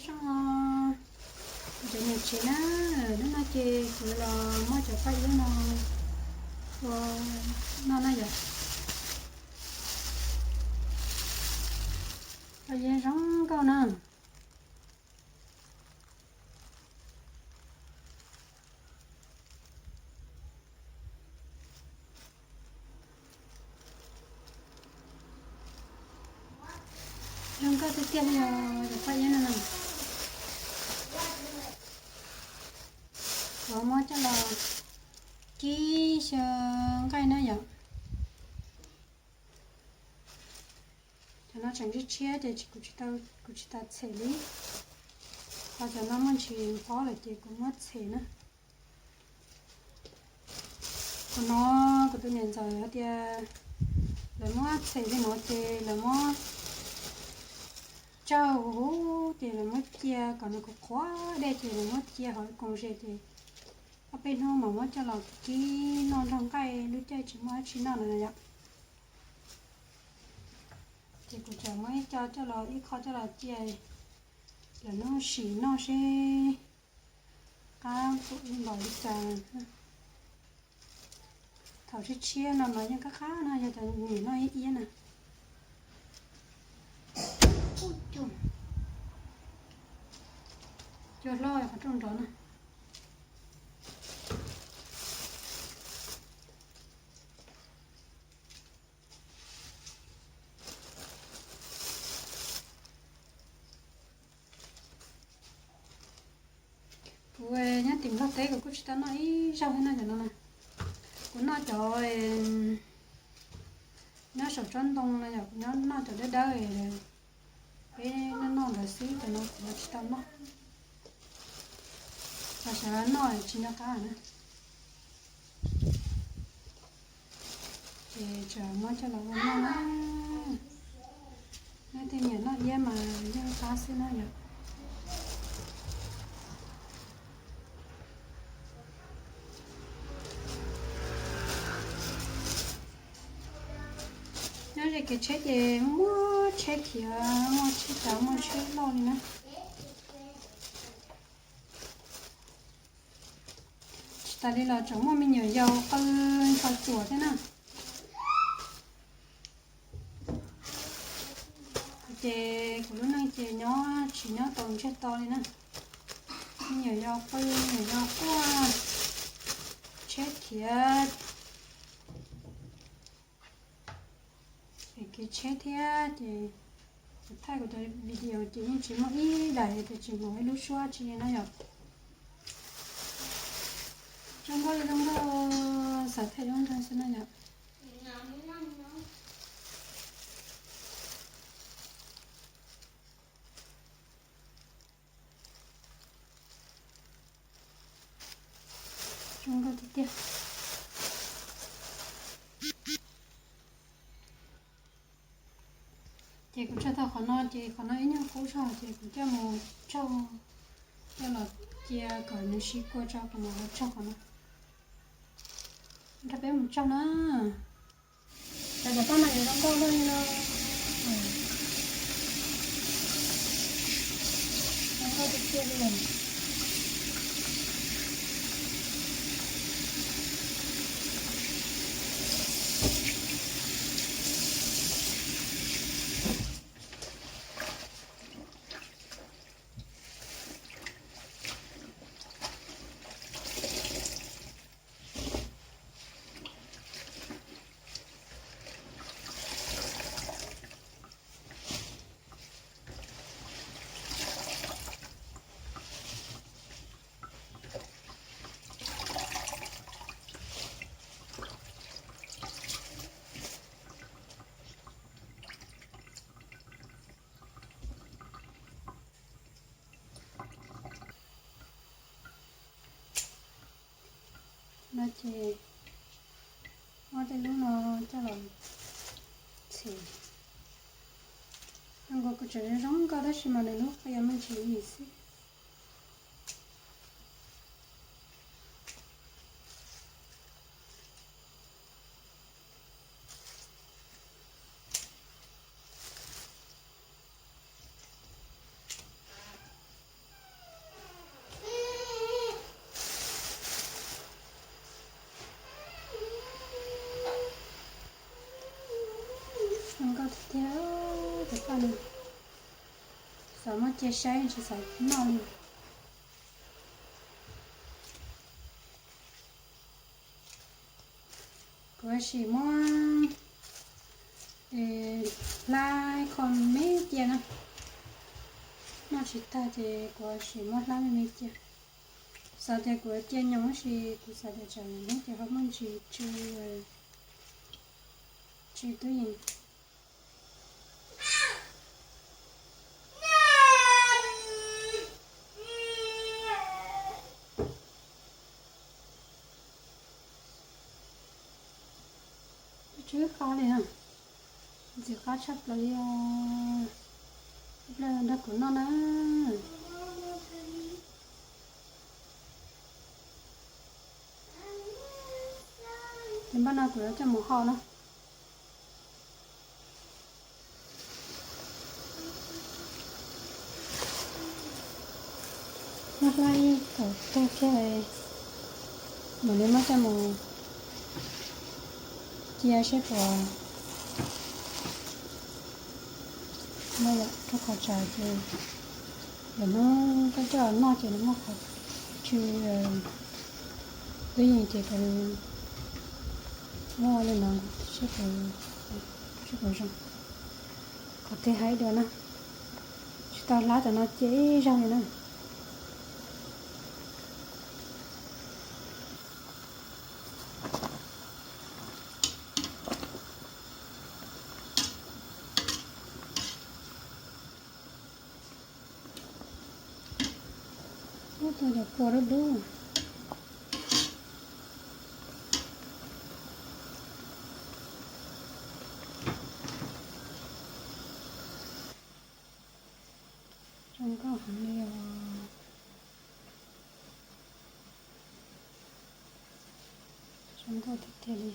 Zoo, cov niam tsev na, hnub no ces kuv los muab cov paj iab no ua noj na yom. Paj iab zoo nkauj na. Zoo nkauj tiag tiag li os, cov paj iab no na. Kuv muab coj los kib xyaw nqaij na yom. Cov no tseem tshiab tshiab ces kuv tsis tau, kuv tsis tau txhem li. Ho cov no muaj ntsis pob lawm ces kuv muab txhem na. Qhov no kuv tus niam ntxawm hais tias lawv muab txhem li no ces lawv muab tsawg huv huv ces lawv muab cia kom nws qhuav qhuav dej ces lawv muab cia hauv koos ze ces ob peb hnub mam muab coj los kib noj nrog nqaij lub caij tsis muaj dab tsi noj na yom. Ces kuv tseem muab ib co coj los, ib qho coj los cia lwm hnub sim noj seb qab npaum li cas. Thaum tshiab tshiab no mas yeej qab qab no, yog cov niam noj iab iab na. Cua hlob qhov rooj nrov na. Kuv nyob tim Nplog teb kuv kuj tsis tau noj ib zaug thiab no cov no na. Kuv noj cov nyob saum tsob ntoo no yom, kuv nyob noj cov dawb dawb peb noj noj ntawd xwb, cov no kuv tsis tau noj. Cov sawv daws noj tsis nco qab na. Ces tseem muab coj los ua noj na. Nej tej niam noj iab mas yeej qab xwb na yom. Nyob ze kev tsheb ces muaj tsheb khiav, muaj tsheb tsav, muaj tsheb loj li na. Tsis tas li los tseem muaj me nyuam yaus qw ntho cuam thiab na. Ces kuv lub neej ces nyob tsis nyob tau ntsiag to li na. Me nyuam yaus qw, me nyuam yaus quaj, tsheb khiav, kev tsheb thiab ces kuv thaij kuv cov video ces yeej tsis muaj ib daim tias tsis mus ib lub suab tsi li na yom. Zoo nkauj li zoo nkauj, xav thaij zoo nraug xwb na yom. Zoo nkauj tiag tiag. Ces kuv tso tau qhov no ces qhov no ib nyuag qub zog ces kuv coj mus tsaug, coj los cia kom nws sib kua tso kom mus ua tsaug qhov no. Nrog peb mus tsaug na. Cov cov paj no yuav zoo nkauj luaj li no. Zoo nkauj tiag tiag li. No ces muab tej lub no coj los txhim. Zoo nkauj, kuv tseem zoo nkauj tab sis mas nws lub qia me ntsis li xwb. Xav muab cia saib tsis xav noj li. Kuv sim muab hlab kho me cia na. Noj tsis tag ces kuv sim muab hlab me me cia. Xav tias kuv cia nyoos tab sis kuv xav tias tsam nyoos ces ho muaj ntsis tsw, tsw twb yees. Tsw qab li na, ntxim qab tshaj plaws li os. Ib pliag nrog kuv noj na. Ces npaj no kuv yuav coj mus hau na. Muab hlab ib tug tag kiag, mam li muab coj mus cia seb puas muaj yam rau qhov tsam ces lwm hnub koj coj noj ces nws muaj qhov tsw twb yees ces kuv muab li no seb puas, seb puas zoo. Qhov twg hais dua na, tsis tau hlab cov no cia ib zaug li na. Ub, tau cov kua dub dub. Zoo nkauj heev li os. Zoo nkauj tiag tiag li.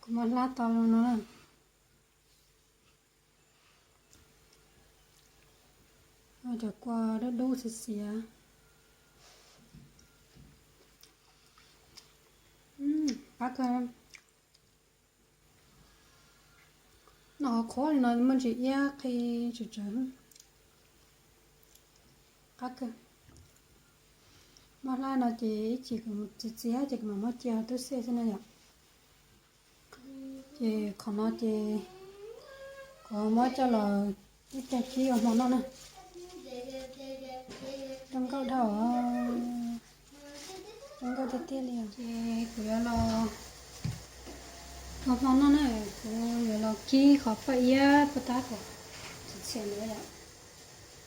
Kuv mam hlab tau no na. Cov kua dub dub xiav xiav. Qab kawg. Noj qhuav qhuav li no muaj ntsis iab qhi tsawv tsawv. Qab kawg. Muab hlab no ces ib chim kuv txiav txiav ces kuv mam muab cia tub xej xwb na yom. Ces qhov no ces kuv muab coj los ib tag kib ua hmo noj na. Zoo nkauj dhau, zoo nkauj tiag tiag li. Ces kuv yuav los ua hmo noj na, kuv yuav los kib qhov paj iab puag ta kom txias txias ntawd yom.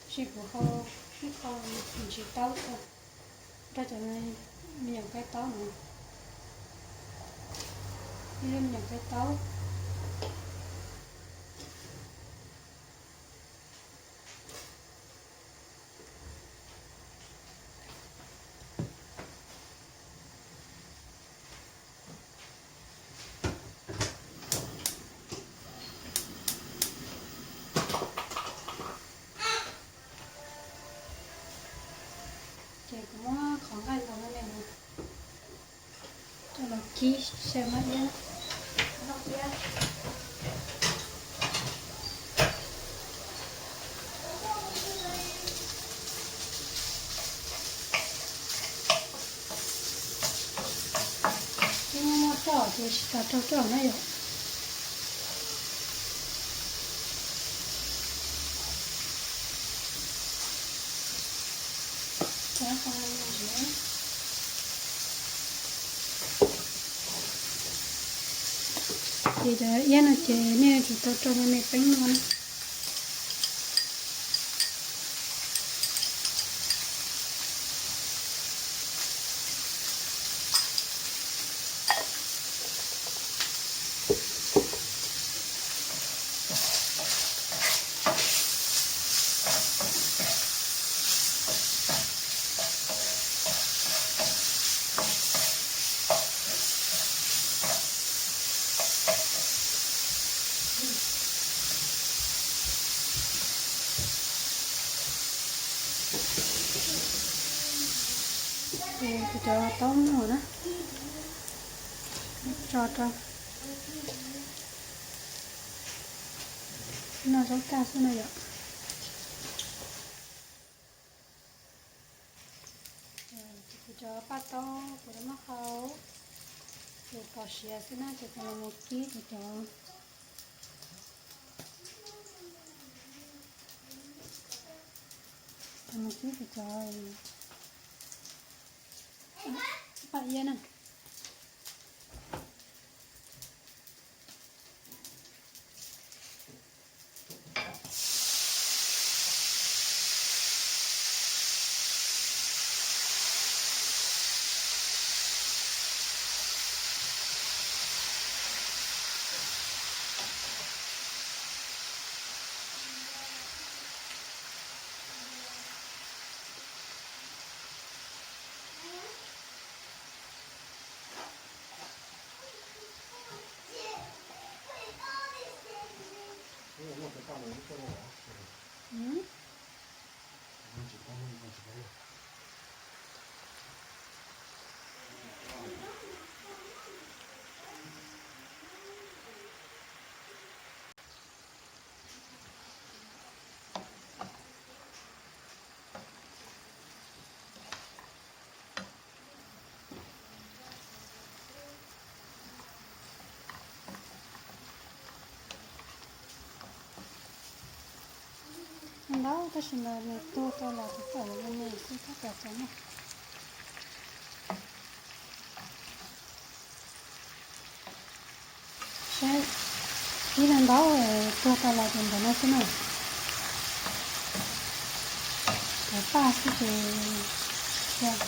Tab sis kuv ho ib qho ntsis taub rau, nrog cov me nyuam qaib taub no, ib lub me nyuam qaib taub. Ces kuv muab qhov nqaij ntawd no coj los kib saw maj iab. Twb muaj muaj roj ces tsis tas raug roj na yom. Ces cov iab no ces nej tsis tau rau me me peeb no na. Kuv cov taub muag na, tso rau, noj zaub kaj xwb na yom. Kuv cov paj taub kuv noj hau, ces pom siav xwb na ces kuv los mus kib kuv cov, mus kib kuv cov paj iab na. Ntau tab sis mas nws tuag tau los kuv pom me me xwb, tab tom txog na. Saib, ib leeg ntau tuag tau los ces ntawm no xwb na. Cov paj xwb ces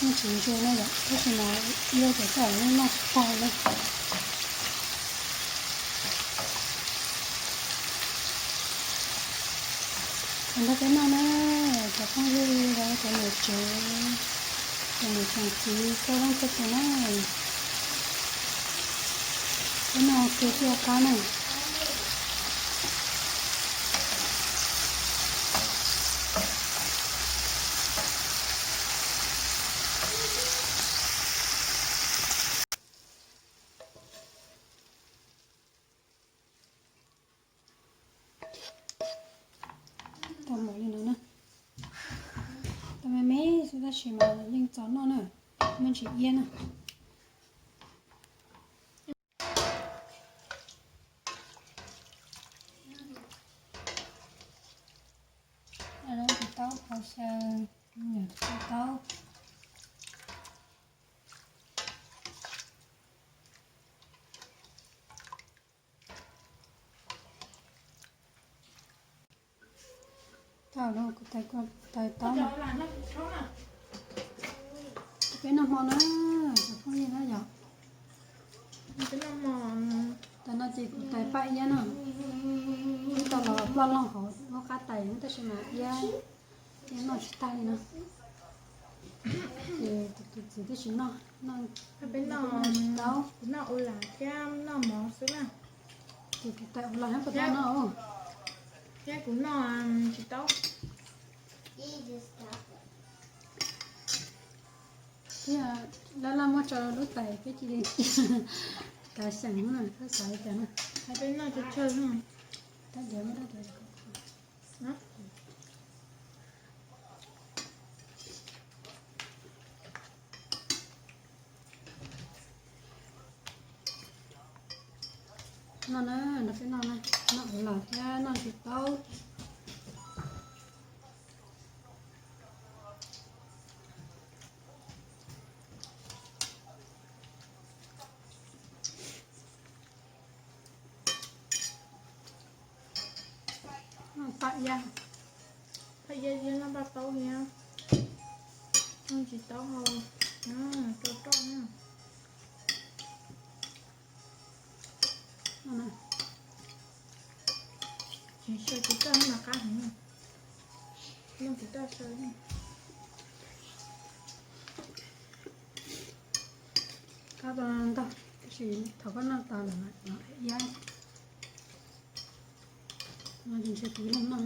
yeej tsis ntsu na yom, tab sis mas yog cov paj yeej noj tsis tag na. Ua ntej peb noj na, cov phooj ywg, cov niam tsev, cov niam tsev txiv txhua leej txhua tus na, peb noj kawg thiaj qab na. Tau npaum li no na. Tau me me xwb tab sis mas yeej txaus noj na, me ntsis iab na. Tus taub hau xyaw, tus taub. Tau los kuv tais taub na. Peb noj hmo na, cov phooj ywg na yom. Tam no ces kuv tais paj iab no, ib tau los ploj loog hauv lub qab tais tab sis mas iab, iab noj tsis tag li no. Ces tus txiv twb tsis noj, noj, peb noj, noj ua lam thiab noj mov xwb na. Ces kuv tais ua lam thiab kuv tais noj. Thiab kuv noj tsis tau. Thiab laj laj muab tso lub tais peb cia li kav xyeem na, koj xav li cas na. Peb noj tsawg tsawg na. Tab diav muab tab diav. Noj na, nrog peb noj na, noj ua lam thiab noj tsis tau. Noj paj iab, paj iab thiab noj paj taub thiab, noj tsis tau hau, rau roj na. Tsis xyaw tsis txawj mas qab heev, noj tsis txawj xyaw. Qab ntag, tab sis thaum koj noj tas lawm no iab, no ces ntshe kuv yeej noj.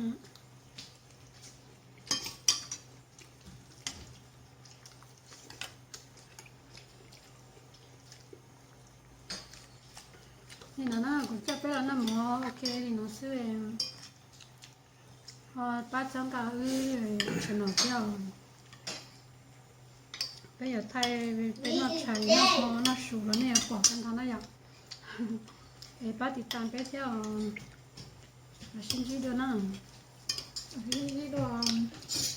Li no na, kuv coj peb los noj mov ua ke li no xwb. Ho pab txhawb nqa wb channel thiab. Peb yuav thaij peb noj tshais, noj hmo, noj su los nej yuav pom tag nrho na yom. Es pab tiv tas peb thiab os. Los sib ntsib dua na. Sib ntsib dua.